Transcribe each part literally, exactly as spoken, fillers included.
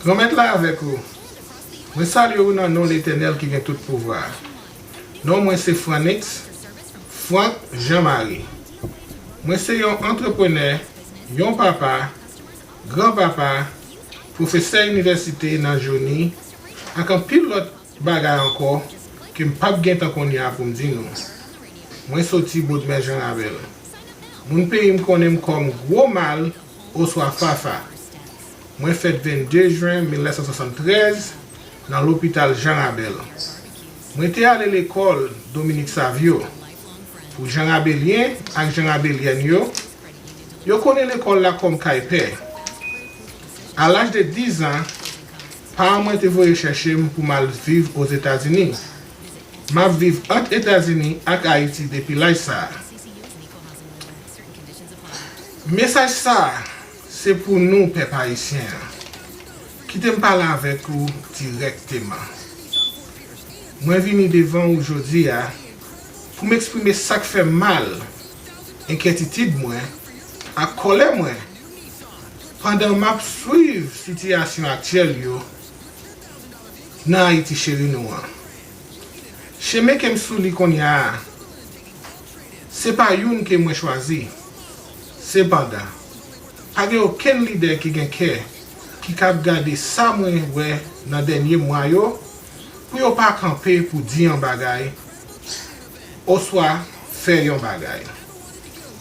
Granmèt la avèk ou. Mwen salye w nan non Letènèl ki gen tout pouvwa. Non mwen se Frannix Frank Jean Marie. Mwen se yon antreprenè, yon papa, granpapa, pwofesè inivèsite nan Johnny, ak anpil lòt bagay ankò ke m p ap gen tan kounye a pou m di nou. Mwen soti Bodmè Jan Rabèl. Moun peyi m konnen m kòm Gwo Mal oswa Fafa. Mwen fèt vennde jen mil nèf san swasanntrèz nan lopital Jan Rabèl. Mwen te ale lekòl Dominique Savio. Pou Jan Rabelyen ak Jan Rabelyèn yo, yo konnen lekòl la kòm kay pè. A laj de diz an, paran mwen te voye chèche m pou m al viv Ozetazini. M ap viv ant Etazini ak Ayiti depi laj sa a. Mesaj sa a se pou nou, pèp ayisyen an. Kite m pale avèk ou dirèkteman. Mwen vini devan ou jodi a pou m eksprime sa k fè m mal, enkyetitid mwen, ak kòlè mwen, pandan m ap swiv sitiyasyon aktyèl yo nan Ayiti cheri nou an. Chemen ke m sou li kounye a, se pa youn ke mwen chwazi. Sepandan, pa gen okenn lidè ki gen kè ki kab gade sa mwen wè nan dènye mwa yo pou yo pa kanpe pou di yon bagay oswa fè yon bagay.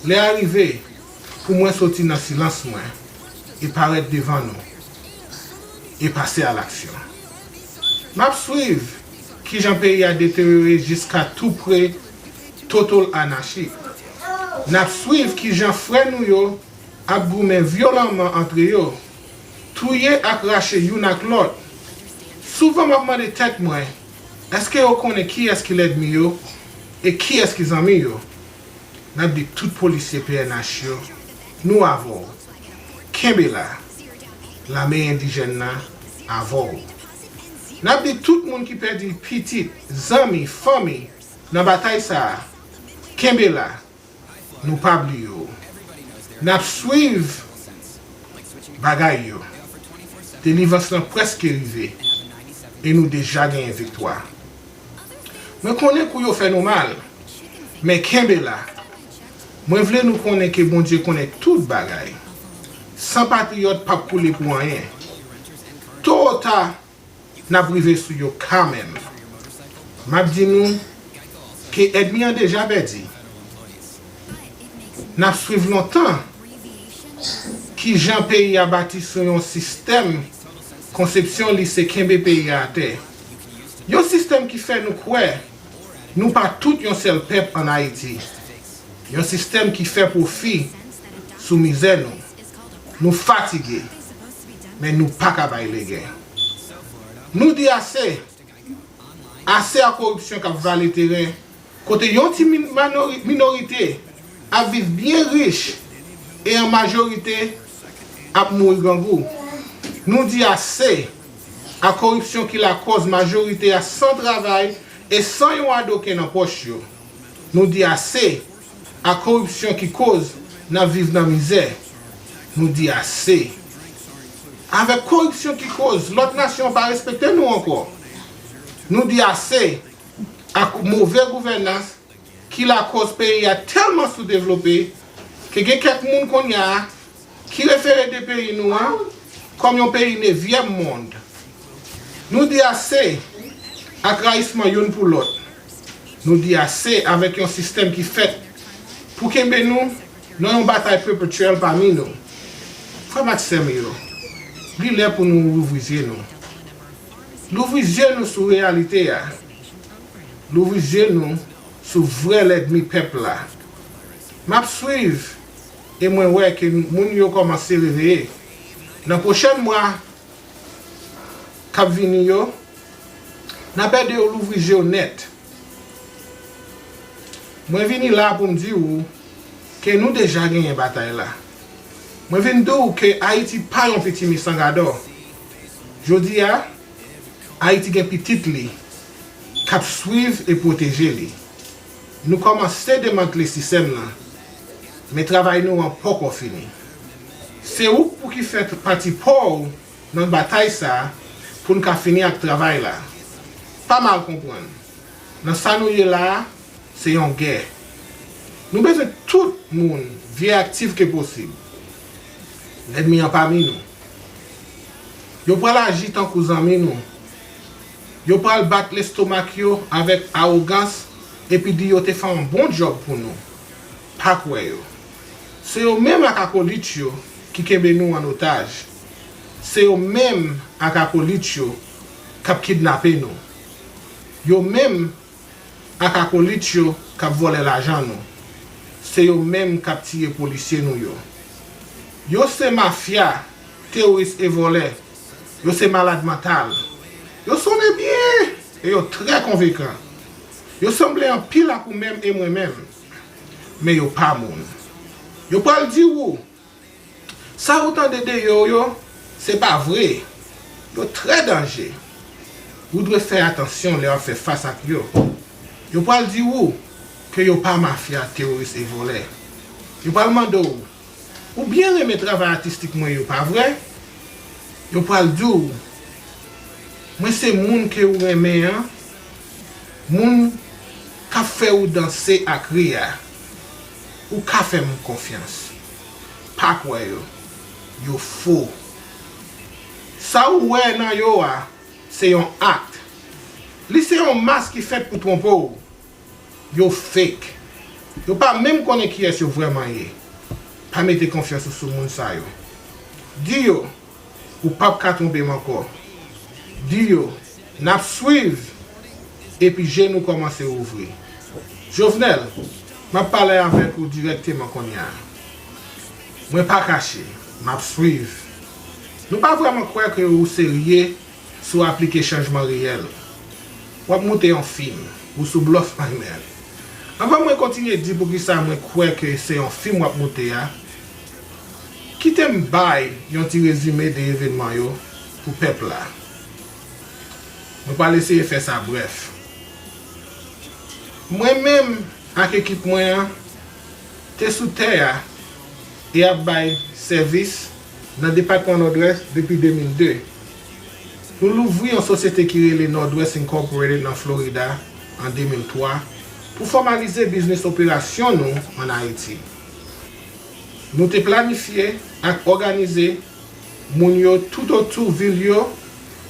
Lè a rive pou mwen soti nan silans mwen e parèt devan nou e pase a laksyon. M ap swiv kijan peyi a deteryore jiska tou pre total anachi. N ap swiv kijan frè nou yo ap goumen vyolanman antre yo, touye ak rache youn ak lòt. Souvan m ap mande tèt mwen, èske yo konnen kiyès ki lènmi yo e kiyès ki zanmi yo? N ap di tout polisye P N H yo, nou avè w. Kenbe la. Lame endijèn nan avè w. N ap di tout moun ki pèdi pitit, zanmi, fanmi nan batay sa a, kenbe la. Nou pa bliye w. N ap swiv bagay yo. Delivrans lan prèske rive e nou deja genyen viktwa. Mwen konnen kou yo fè nou mal, men kenbe la. Mwen vle nou konnen ke Bondye konnen tout bagay. San patriyòt p ap koule pou anyen. To ou ta, n ap rive sou yo kanmenm. M ap di nou ke ènmi an deja pèdi. N ap swiv lontan kijan peyi a bati sou yon sistèm konsepsyon li se kenbe peyi a atè. Yon sistèm ki fè nou kwè nou pa tout yon sèl pèp ann Ayiti. Yon sistèm ki fè pwofi sou mizè nou. Nou fatige, men nou pa ka bay legen. Nou di ase! Ase a koripsyon k ap vale teren, kote yon ti min- manori- minorite ap viv byen rich e an majorite ap mouri grangou. Nou di ase a koripsyon ki lakòz majorite a san travay e san yon adoken nan pòch yo. Nou di ase a koripsyon ki koz n ap viv nan mizè. Nou di ase. Avèk koripsyon ki koz lòt nasyon pa respekte nou ankò. Nou di ase ak move gouvènans ki lakòz peyi a tèlman soudevlope ke gen kèk moun kounye a ki refere de peyi nou an kòm yon peyi nevyèm mond. Nou di ase ak rayisman youn pou lòt. Nou di ase avèk yon sistèm ki fèt pou kenbe nou nan yon batay pèpetyèl pami nou. Frè m ak sè m yo, li lè pou nou louvri zye nou. Louvri zye nou sou reyalite a. Louvri zye nou sou vrè lènmi pèp la. M ap swiv e mwen wè ke moun yo kòmanse reveye. Nan pwochèn mwa k ap vini yo, n ap ede w louvri je w nèt. Mwen vini la pou m di w ke nou deja genyen batay la. Mwen vin di w ke Ayiti pa yon pitimi san gadò. Jodi a, Ayiti gen pitit li k ap swiv e pwoteje li. Nou kòmanse demantle sistèm nan, men travay nou an poko fini. Se ou k pou ki fè pati pa w nan batay sa a pou n ka fini ak travay la. Pa mal konprann. Nan sa nou ye la a, se yon gè. Nou bezwen tout moun vye aktif ke posib. Lènmi an pami nou. Yo pral aji tankou zanmi nou. Yo pral bat lestomak yo avèk awogans epi di yo te fè yon bon djòb pou nou. Pa kwè yo. Se yo menm ak akolit yo ki kenbe nou an otaj. Se yo menm ak akolit yo k ap kidnape nou. Yo menm ak akolit yo k ap vòlè lajan nou. Se yo menm k ap tiye polisye nou yo. Yo se mafya, teworis e vòlè. Yo se malad mantal. Yo sonnen byen e yo trè konvenkan. Yo sanble anpil ak ou menm e mwen menm. Men yo pa moun. Yo pral di ou, sa ou tande de yo yo, se pa vre. Yo trè danje. Ou dwe fè atansyon lè w ap fè fas ak yo. Yo pral di ou ke yo pa mafya, teworis e vòlè. Yo pral mande w, ou byen renmen travay atistik mwen yo, pa vre? Yo pral di w, mwen se moun ke ou renmen an, moun k ap fè ou danse ak ri a. Ou ka fè m konfyans. Pa kwè yo. Yo fo. Sa ou wè nan yo a, se yon ak. Li se yon mas ki fèt pou twonpe w. Yo fake. Yo pa menm konnen kiyès yo vrèman ye. Pa mete konfyans ou sou moun sa yo. Di yo, ou p ap ka twonpe m ankò. Di yo, n ap swiv, epi je nou kòmanse ouvri. Jovenel, m ap pale avèk ou dirèkteman kounye a. Mwen pa kache, m ap swiv. Nou pa vrèman kwè ke ou serye si w aplike chanjman reyèl. W ap moute yon fim, ou sou blòf anmèd. Anvan mwen kontinye di poukisa mwen kwè ke se yon fim w ap moute a, kite m bay yon ti rezime de evènman yo pou pèp la. Mwen pral eseye fè sa brèf. Mwen menm ak ekip mwen an te sou tè a e ap bay sèvis nan depatman Nòdwès depi de mil de. Nou louvri yon sosyete ki rele Nordwest Incorporated nan Florida an de mil twa pou fòmalize biznis operasyon nou ann Ayiti. Nou te planifye ak òganize moun yo toutotou vil yo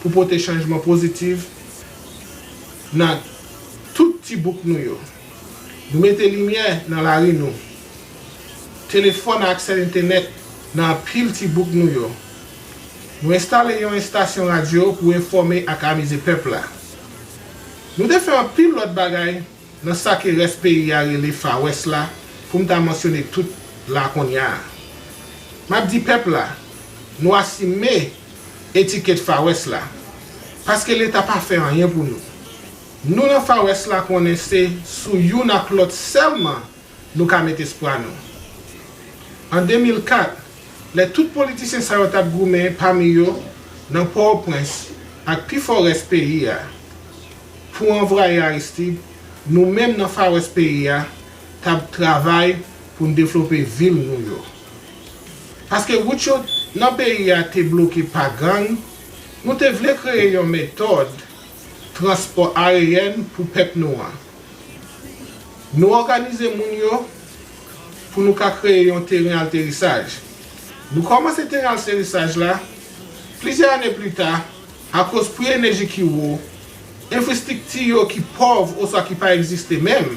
pou pote chanjman pozitif nan tout ti bouk nou yo. Nou mete limyè nan lari nou, telefòn ak aksè entènèt nan anpil ti bouk nou yo. Nou enstale yon estasyon radyo pou enfòme ak amize pèp la. Nou te fè anpil lòt bagay nan sa ke rès peyi a rele Fawès la, pou m ta mansyone tout la kounye a. M ap di pèp la, nou asime etikèt Fawès la, paske Leta pa fè anyen pou nou. Nou nan Fawès la konnen se sou youn ak lòt sèlman nou ka met espwa nou. An de mil kat, lè tout politisyen sa yo t ap goumen pami yo nan Pòtoprens ak pifò rès peyi a, pou anvwayi Aristide, nou menm nan Fawès peyi a t ap travay pou n devlope vil nou yo. Paske wout yo nan peyi a te bloke pa gang, nou te vle kreye yon metòd transpò ayeyèn pou pèp nou an. Nou òganize moun yo pou nou ka kreye yon teren aterisaj. Nou kòmanse teren aterisaj la, plizyè ane pli ta, akoz pri eneji ki wo, enfrastrikti yo ki pòv oswa ki pa egziste menm,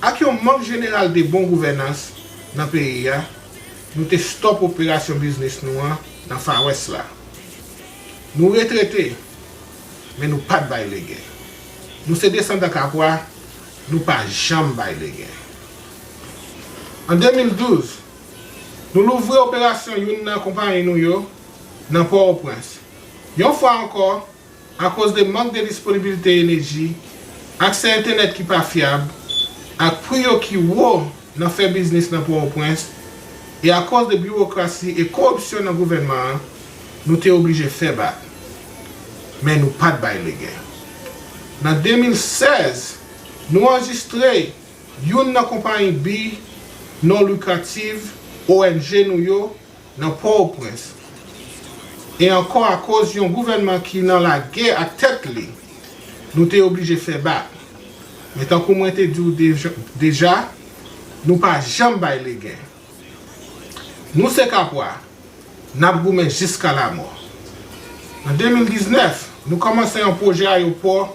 ak yon mank jeneral de bon gouvènans nan peyi a, nou te stòp operasyon biznis nou an nan Fawès la. Nou retrete, men nou pa t bay legen. Nou se desandan kapwa, nou pa janm bay legen. An de mil douz, nou louvri operasyon youn nan konpayi nou yo nan Pòtoprens. Yon fwa ankò, akoz de mank de disponibilite eneji, aksè entènèt ki pa fyab, ak pri yo ki wo nan fè biznis nan Pòtoprens, e akoz de biwokrasi e koripsyon nan gouvènman an, nou te oblije fè bak. Men nou pa t bay legen. Nan de mil sèz, nou anrejistre youn nan konpayi bi non likratif, O N G, nou yo nan Pòtoprens. E ankò, akoz yon gouvènman ki nan lagè ak tèt li, nou te oblije fè bak. Men tankou mwen te di w deja, deja, nou pa janm bay legen. Nou se Kapwa, n ap goumen jiska lamò. An de mil diznèf, nou kòmanse yon pwojè ayewopò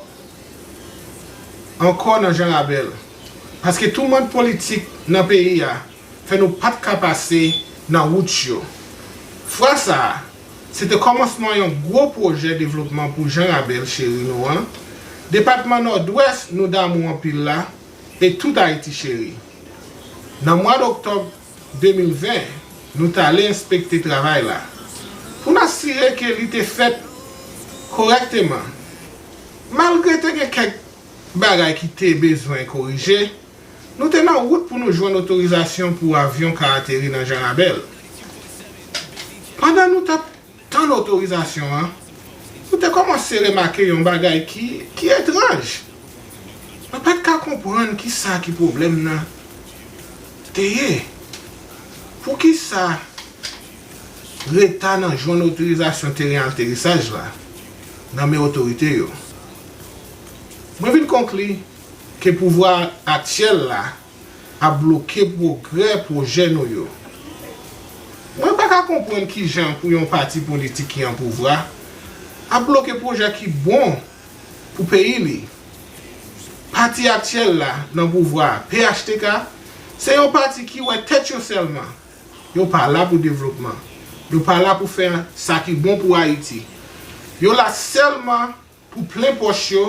ankò nan Jan Rabèl, paske toumant politik nan peyi a fè nou pa t ka pase nan wout yo. Fwa sa a, se te kòmansman yon gwo pwojè devlopman pou Jan Rabèl cheri nou an, depatman Nòdwès nou damou anpil la, e tout Ayiti cheri. Nan mwa d oktòb de mil ven, nou t ale enspekte travay la pou n asire ke li te fèt kòrèkteman. Malgre te gen kèk bagay ki te bezwen korije, nou te nan wout pou nou jwenn otorizasyon pou avyon ka ateri nan Jan Rabèl. Pandan nou t ap tann otorizasyon an, nou te kòmanse remake yon bagay ki, ki etranj. Mwen pa t ka konprann ki sa ki pwoblèm nan te ye. Poukisa reta nan jwenn otorizasyon teren aterisaj la nan men otorite yo? Mwen vin konkli ke pouvwa aktyèl la ap bloke pwogrè pwojè nou yo. Mwen pa ka konprann kijan pou yon pati politik ki an pouvwa ap bloke pwojè ki bon pou peyi li. Pati aktyèl la nan pouvwa a, P H T K, se yon pati ki wè tèt yo sèlman. Yo pa la pou devlopman. Yo pa la pou fè sa ki bon pou Ayiti. Yo la sèlman pou plen pòch yo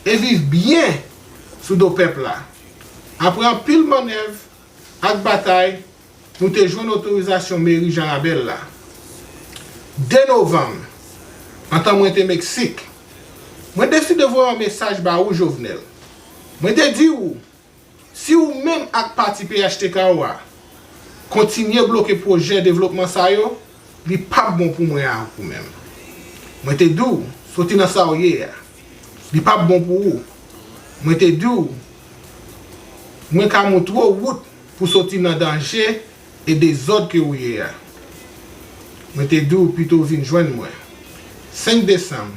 e viv byen sou do pèp la. Apre anpil mannèv ak batay, nou te jwenn otorizasyon meri Jan Rabèl la. De novanm, antan mwen te Meksik, mwen deside voye yon mesaj ba ou, Jovenel. Mwen te di ou, si ou menm ak pati P H T K ou a kontinye bloke pwojè devlopman sa yo, li p ap bon pou mwen ak ou menm. Mwen te di w, soti nan sa w ye a. Li p ap bon pou ou. Mwen te di w, mwen ka montre w wout pou soti nan danje e dezòd ke ou ye a. Mwen te di w pito w vin jwenn mwen. Senk desanm,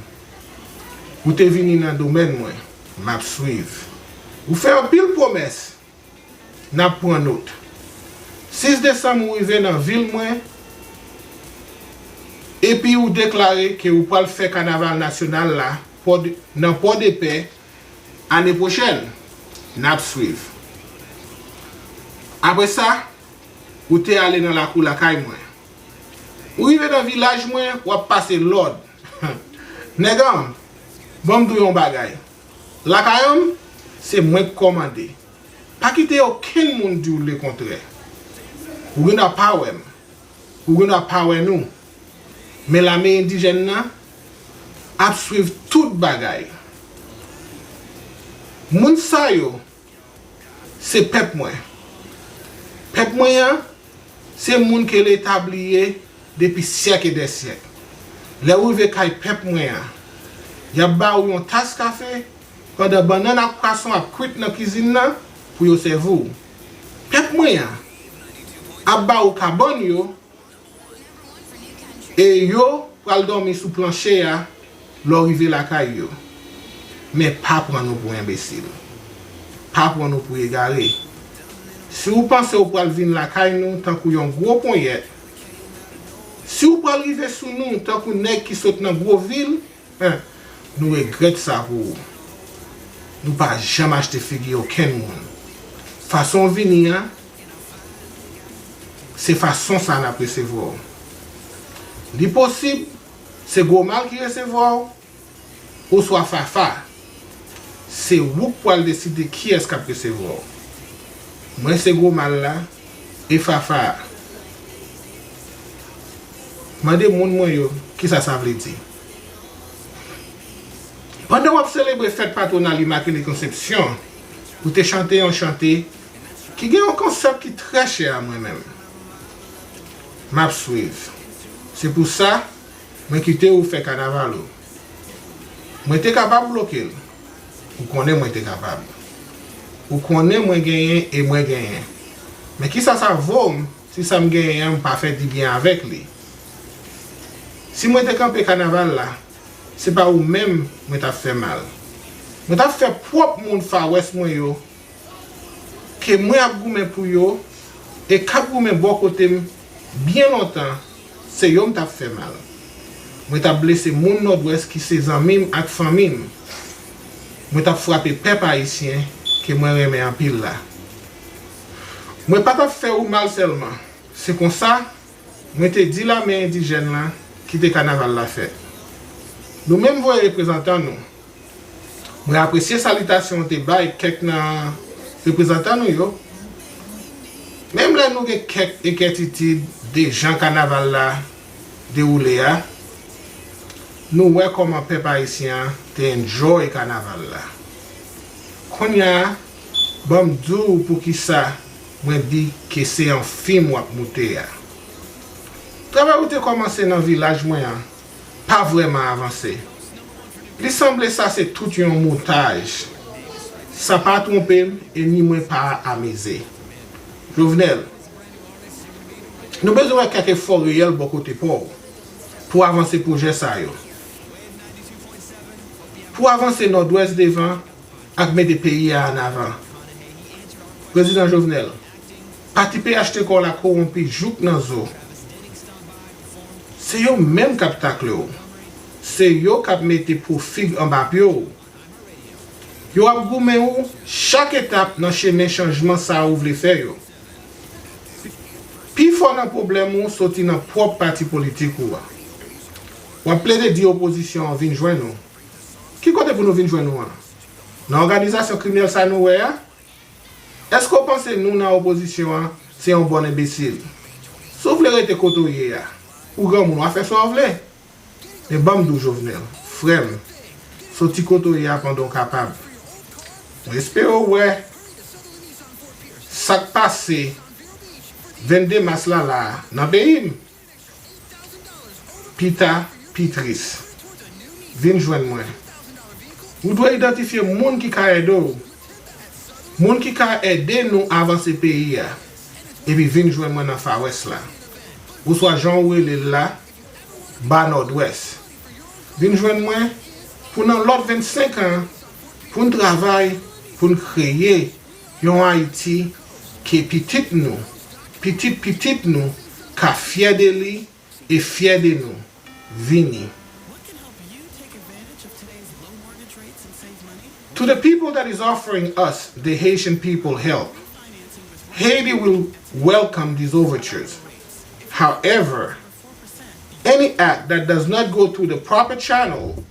ou te vini nan domèn mwen. M ap swiv. Ou fè anpil pwomès. N ap pran not. Sis desanm, ou rive nan vil mwen, epi ou deklare ke ou pral fè kanaval nasyonal la Pò de, nan Pòdepè ane pwochèn. N ap swiv. Apre sa, ou te ale nan lakou lakay mwen. Ou rive nan vilaj mwen, w ap pase lòd. Nèg an, ban m di w yon bagay. Lakay an, se mwen k kòmande. Pa kite okenn moun di w lekontrè. Ou gen dwa pa wè m. Ou gen dwa pa wè nou. Men lame endijèn nan ap swiv tout bagay. Moun sa yo, se pèp mwen. Pèp mwen an, se moun ke Leta bliye depi syèk e dè syèk. Lè w rive kay pèp mwen an, y ap ba ou yon tas kafe, pandan bannann ak pwason ap kwit nan kizin nan pou yo sèvi w. Pèp mwen an ap ba ou kabann yo, e yo pral dòmi sou planche a lè w rive lakay yo. Men pa pran nou pou enbesil. Pa pran nou pou egare. Si w panse w pral vin lakay nou tankou yon gwo ponyèt, si w pral rive sou nou tankou nèg ki sot nan gwo vil, en, nou regrèt sa pou ou. Nou pa janm achte figi okenn moun. Fason w vini an, se fason sa n ap resevwa w. Li posib, se Gwo Mal ki resevwa w, oswa Fafa. Se ou k pral deside kiyès k ap resevwa w. Mwen se Gwo Mal la, e Fafa a. Mande moun mwen yo kisa sa vle di. Pandan w ap selebre fèt patwonal Imakile Konsepsyon, ou te chante yon chante ki gen yon konsèp ki trè chè a mwen menm. M ap swiv. Se pou sa, mwen kite ou fè kanaval ou. Mwen te kapab bloke l. Ou konnen mwen te kapab. Ou konnen mwen genyen e mwen genyen. Men kisa sa vo m si sa m genyen an m pa fè dibyen avèk li? Si mwen te kanpe kanaval la, se pa ou menm mwen t ap fè mal. Mwen t ap fè pwòp moun Fawès mwen yo, ke mwen ap goumen pou yo, e k ap goumen bò kote m byen lontan, se yo m t ap fè mal. Mwen t ap blese moun Nòdwès ki se zanmi m ak fanmi m. Mwen t ap frape pèp ayisyen ke mwen renmen anpil la. Mwen pa t ap fè ou mal sèlman. Se konsa, mwen te di lame endijèn lan kite kanaval la fèt. Nou menm voye reprezantan nou. Mwen apresye salitasyon w te bay kèk nan reprezantan nou yo. Menm lè nou gen kèk enkètitid de jan kanaval la dewoule a, nou wè kòman pèp ayisyen an te enjoy kanaval la. Kounye a, ban m di w poukisa mwen di ke se yon fim w ap moute a. Travay ou te kòmanse nan vilaj mwen an pa vrèman avanse. Li sanble sa se tout yon montaj. Sa pa twonpe m e ni mwen pa amize. Jovenel, nou bezwen wè kèk efò reyèl bò kote pa w pou avanse pwojè sa yo. Pou avanse Nòdwès devan, ak mete peyi a an avan. Prezidan Jovenel, pati P H T K w la kowonpi jouk nan zo. Se yo menm k ap takle w. Se yo k ap mete pwofig anba pye w. Yo ap goumen w chak etap nan chemen chanjman sa a ou vle fè yo. Pifò nan pwoblèm ou soti nan pwòp pati politik ou a. W ap plede di opozisyon an vin jwenn ou. Ki kote pou nou vin jwenn ou an? Nan òganizasyon kriminèl sa nou wè a? Èske w panse nou nan opozisyon an se yon bann enbesil? Si w vle rete kote w ye a, ou granmoun w a fè sa w vle. Men ban m di w Jovenel, frè m, soti kote w ye a pandan w kapab. Mwen espere w wè sa k pase vennde mas la la a nan peyi m. Pita, pi tris. Vin jwenn mwen. Ou dwe idantifye moun ki ka ede w. Moun ki ka ede nou avanse peyi a. Epi vin jwenn mwen nan Fawès la. Oswa jan ou rele l la, Ba Nòdwès. Vin jwenn mwen pou nan lòt vennsenk an, pou n travay, pou n kreye yon Ayiti ke pitit nou, pitit pitit nou ka fyè de li e fyè de nou. Vini. To the people that is offering us, the Haitian people, help, Haiti will welcome these overtures. However, any act that does not go through the proper channel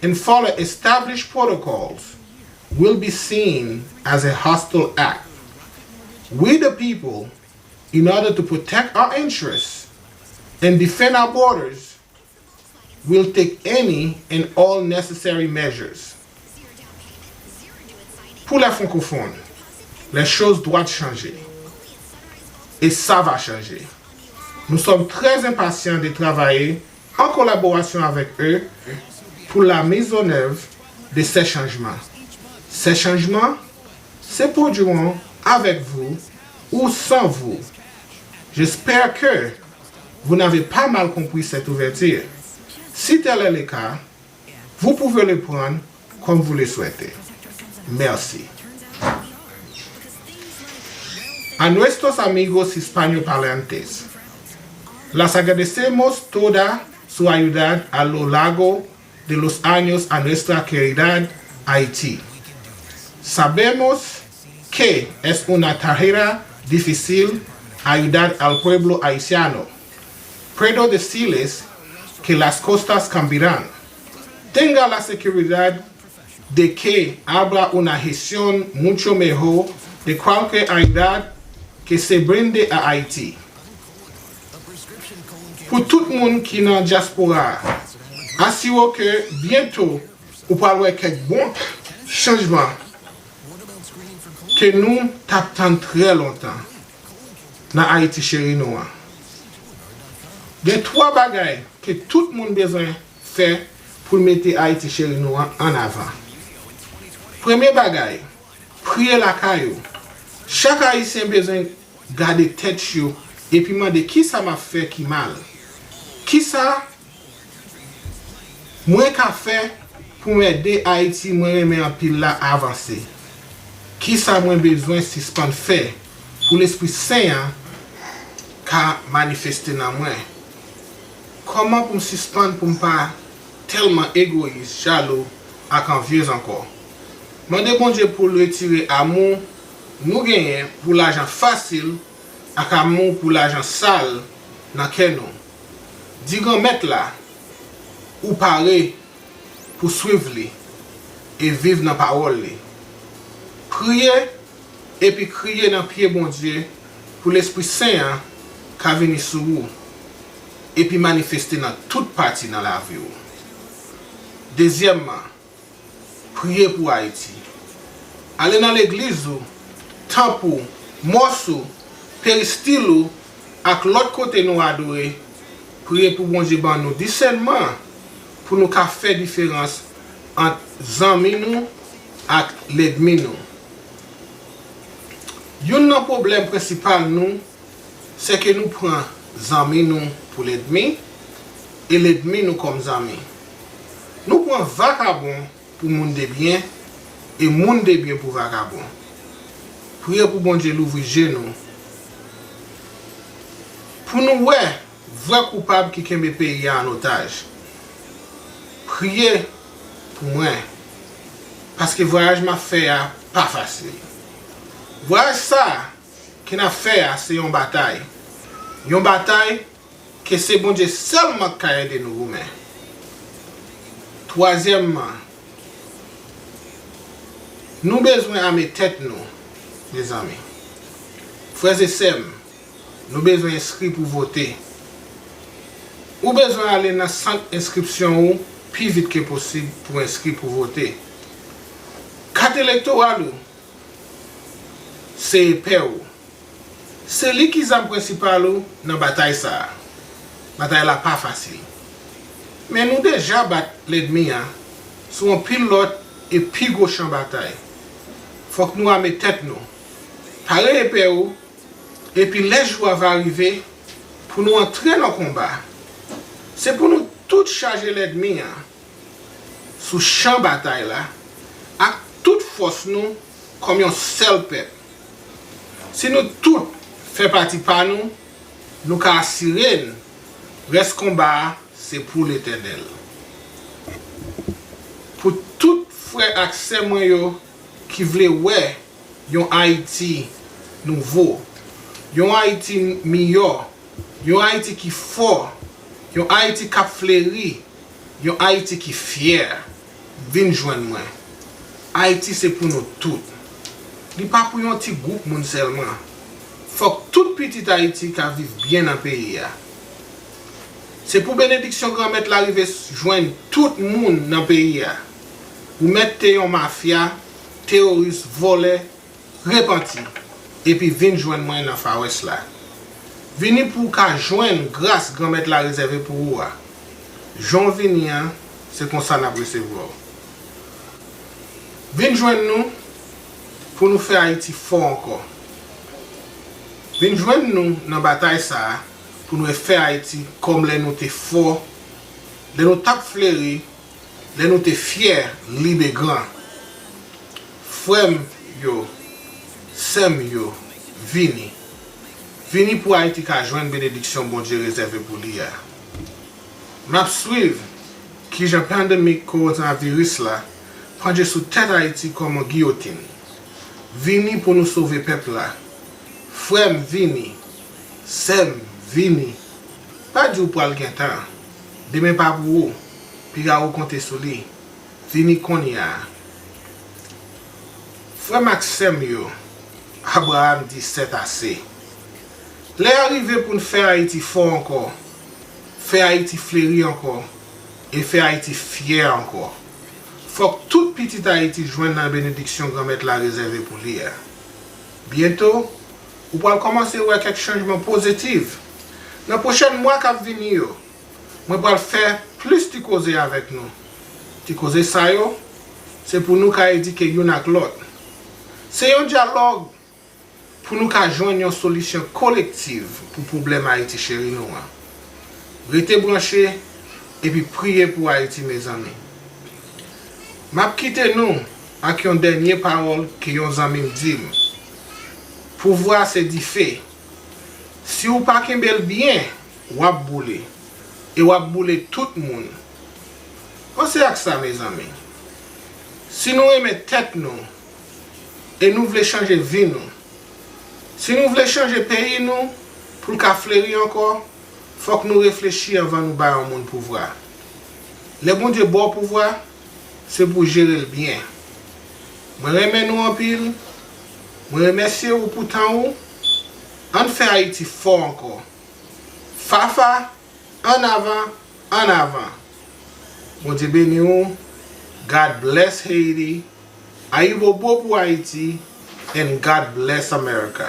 and follow established protocols will be seen as a hostile act. We, the people, in order to protect our interests and defend our borders, will take any and all necessary measures. Pour les francophones, les choses doivent changer. Et ça va changer. Nous sommes très impatients de travailler en collaboration avec eux pour la mise en œuvre de ces changements. Ces changements se produiront avec vous ou sans vous. J'espère que vous n'avez pas mal compris cette ouverture. Si tel est le cas, vous pouvez le prendre comme vous le souhaitez. Merci. A nuestros amigos hispanoparlantes, les agradecemos toda su ayuda a lo largo de los años a nuestra querida Haití. Sabemos que es una tarea difícil ayudar al pueblo haitiano, pero decirles que las cosas cambiarán. Tenga la seguridad de que habrá una gestión mucho mejor de cualquier ayuda que se brinde a Haití. Pou tout moun ki nan dyaspora a, asire w ke byento ou pral wè kèk bon chanjman ke nou t ap tann trè lontan nan Ayiti cheri nou an. Gen twa bagay ke tout moun bezwen fè pou l mete Ayiti cheri nou an an avan. Premye bagay, priye lakay ou. Chak Ayisyen bezwen gade tèt yo epi mande, "Kisa m ap fè ki mal? Kisa Mwen ka fè pou m ede Ayiti mwen renmen anpil la avanse? Kisa mwen bezwen sispann fè pou Lespri Sen an ka manifeste nan mwen? Kòman pou m sispann pou m pa tèlman egoyis, jalou, ak anvyez ankò? Mande Bondye pou l retire amou nou genyen pou lajan fasil ak amou pou lajan sal nan kè nou. Di Granmèt la, ou pare pou swiv li e viv nan pawòl li. Priye epi kriye nan pye Bondye pou Lespri Sen an ka vini sou ou epi manifeste nan tout pati nan lavi w. Dezyèmman, priye pou Ayiti. Ale nan legliz ou, tanp ou, mòs ou, peristil ou, ak lòt kote nou adore, priye pou Bondye ban nou disènman pou nou ka fè diferans ant zanmi nou ak lènmi nou. Youn nan pwoblèm prensipal nou, se ke nou pran zanmi nou pou lènmi, e lènmi nou kòm zanmi. Nou pran vakabon pou moun de byen, e moun de byen pou vakabon. Priye pou Bondye louvri je nou, pou nou wè vrè koupab ki kenbe peyi a an otaj. Priye pou mwen, paske vwayaj m ap fè a pa fasil. Vwayaj sa a ke n ap fè a se yon batay. Yon batay ke se Bondye sèlman k ka ede nou goumen. Twazyèmman, nou bezwen ame tèt nou, mezanmi. Frè e sè m, nou bezwen enskri pou vote. Ou bezwen ale nan sant enskripsyon ou pi vit ke posib pou enskri pou vote. Kat elektoral ou se epè ou. Se li ki zam prensipal ou nan batay sa a. Batay la pa fasil. Men nou deja bat lènmi an sou anpil lòt e pi gwo chan batay. Fòk nou ame tèt nou. Pare epè ou, epi lè jou a va rive pou nou antre nan konba, se pou nou tout chaje lènmi an sou chan batay la ak tout fòs nou kòm yon sèl pèp. Si nou tout fè pati pa nou, nou ka asire n rès konba a se pou Letènèl. Pou tout frè ak sè mwen yo ki vle wè yon Ayiti nouvo, yon Ayiti miyò, yon Ayiti ki fò, yon Ayiti k ap fleri, yon Ayiti ki fyè, vin jwenn mwen. Ayiti se pou nou tout. Li pa pou yon ti gwoup moun sèlman. Fòk tout pitit Ayiti ka viv byen nan peyi a. Se pou benediksyon Granmèt la rive jwenn tout moun nan peyi a. Ou mèt te yon mafya, teworis, vòlè, repanti, epi vin jwenn mwen nan Fawès la. Vini pou w ka jwenn gras Granmèt la rezève pou ou a. Jan w vini an, se konsa n ap resevwa w. Vin jwenn nou pou nou fè Ayiti fò ankò. Vin jwenn nou nan batay sa a pou nou fè Ayiti kòm lè nou te fò, lè nou t ap fleri, lè nou te fyè, lib e gran. Frè m yo, sè m yo, vini. Vini pou Ayiti ka jwenn benediksyon Bondye rezève pou li a. M ap swiv kijan pandemi kowonaviris la pandye sou tèt Ayiti kòm yon giyotin. Vini pou nou sove pèp la. Frè m, vini. Sè m, vini. Pa di w pral gen tan. Demen pa pou ou. Piga ou konte sou li. Vini kounye a. Frè m ak sè m yo, Abraram di sètase. Lè a rive pou n fè Ayiti fò ankò, fè Ayiti fleri ankò, e fè Ayiti fyè ankò. Fòk tout pitit Ayiti jwenn nan benediksyon Granmèt la rezève pou li a. Byento, ou pral kòmanse wè kèk chanjman pozitif. Nan pwochèn mwa k ap vini yo, mwen pral fè plis ti koze avèk nou. Ti koze sa yo, se pou nou ka edike youn ak lòt. Se yon dyalòg pou nou ka jwenn yon solisyon kolektiv pou pwoblèm Ayiti cheri nou an. Rete branche epi priye pou Ayiti, mezanmi. M ap kite nou ak yon dènye pawòl ke yon zanmi m di m. Pouvwa se dife. Si w pa kenbe l byen, w ap boule. E w ap boule tout moun. Panse ak sa, mezanmi. Si nou renmen tèt nou, e nou vle chanje vi nou, si nou vle chanje peyi nou pou l ka fleri ankò, fòk nou reflechi anvan nou bay yon moun pouvwa. Lè Bondye ba w pouvwa, se pou w jere l byen. Mwen renmen nou anpil. Mwen remèsye ou pou tan ou. Ann fè Ayiti fò ankò. Fafa, ann avan, ann avan. Bondye beni w. God bless Haiti. Ayibobo pou Ayiti. And God bless America.